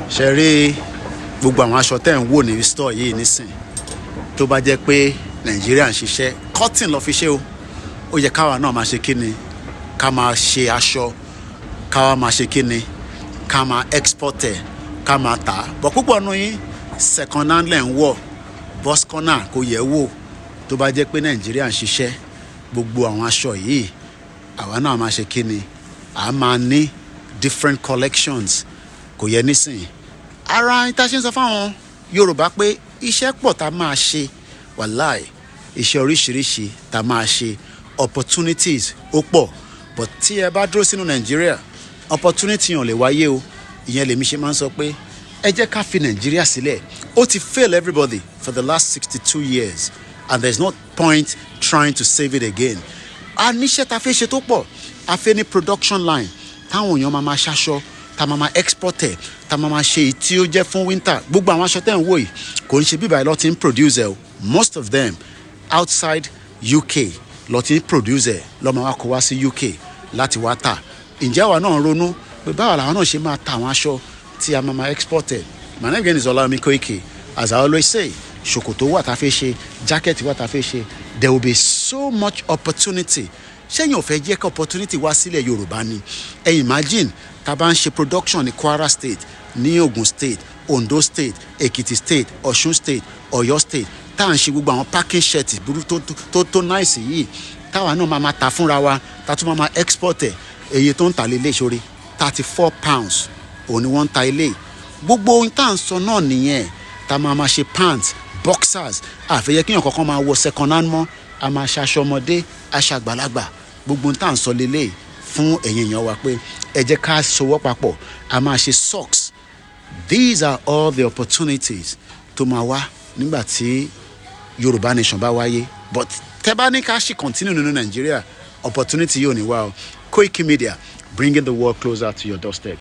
Ṣe rí gbogbo àwọn aṣọ tẹ́ ń wò ní store yìí nísìn, tó bá jẹ́ pé Nàìjíríà ń ṣiṣẹ́, cotton lọ fi ṣe o. Ó yẹ káwa náà máa ṣe kí ni? Ká máa ṣe aṣọ, káwa máa ṣe kí ni? Ká máa export ẹ̀, ká máa tà á bọ̀. Púpọ̀ nù yín, second hand lẹ̀ ń wọ̀. Boscona kò yẹ wò. Tó bá jẹ́ pé Nàìjíríà ń ṣiṣẹ́, gbogbo àwọn aṣọ yìí, àwa náà máa ṣe kí ni? À máa ní different collections. Kò yẹ nísìnyí. Ara ìta ṣe ń sọ fáwọn Yorùbá pé iṣẹ́ pọ̀ tá a máa ṣe, wàláì, iṣẹ́ oríṣiríṣi tá a máa ṣe, opportunities ó pọ̀. But tí ẹ bá dúró sínú Nàìjíríà, opportunity yàn lè wáyé o. Ìyẹn lèmi ṣe máa ń sọ pé ẹ jẹ́ ká fi Nàìjíríà sílẹ̀. Ó ti fail everybody for the last 62 years and there is no point trying to save it again. A níṣẹ́ ta fẹ́ ṣe tó pọ̀. A fẹ́ ní production line táwọn èèyàn máa ma ṣaṣọ, tá máa ma export ẹ̀, tá máa ma ṣe èyí tí ó jẹ́ fún winter. Gbogbo àwọn aṣọ tẹ́ ń wò yìí, kò ń ṣe bíbá ẹ lọ́ ti ń produce ẹ o. Most of them, outside UK ló ti ń produce ẹ̀, lọ́ máa wá kó wá sí UK láti wá tà. Ǹjẹ́ àwa náà ronú pé báwa làwọn náà ṣe máa ta àwọn aṣọ tí a máa ma export ẹ̀? My name again is Olawumi Koiki. As I always say, ṣòkòtò wà tá a fẹ́ ṣe, jacket wà tá a fẹ́ ṣe. There will be so much opportunity. Ṣẹ́yìn ò fẹ́ jẹ́ kí opportunity wá sílẹ̀ Yorùbá ni? Ẹ imagine, tá a bá ń ṣe production ní Kwara State, ní Ogun State, Ondo State, Ekiti State, Ọ̀ṣun State, Ọ̀yọ́ State, tá à ń ṣe gbogbo àwọn packing shirt burú tó nice yìí, táwa náà máa ma ta fúnra wa, tá a tún máa ma export ẹ̀. Èyí tó ń tà lélẹ̀ sórí £34 òun ni wọ́n ń ta ilé. Gbogbo ohun tá à ń sọ náà nìyẹn. Tá a máa ma ṣe pants, boxers. Àfẹ́yẹ kíyàn kankan máa wọ second hand mọ́. A máa ṣe aṣọ ọmọdé, aṣọ àgbàlagbà. Gbogbo ohun tá à ń sọ lélẹ̀ fún ẹ̀yin èèyàn wa pé ẹ jẹ́ ká sowọ́ papọ̀. A máa ṣe socks. These are all the opportunities tó máa wá nígbà tí Yorùbá Nation bá wáyé. But tẹ́ bá ní ká ṣì continue nínú Nàìjíríà, opportunity yóò ní wá o. Koiki Media, bringing the world closer to your doorstep.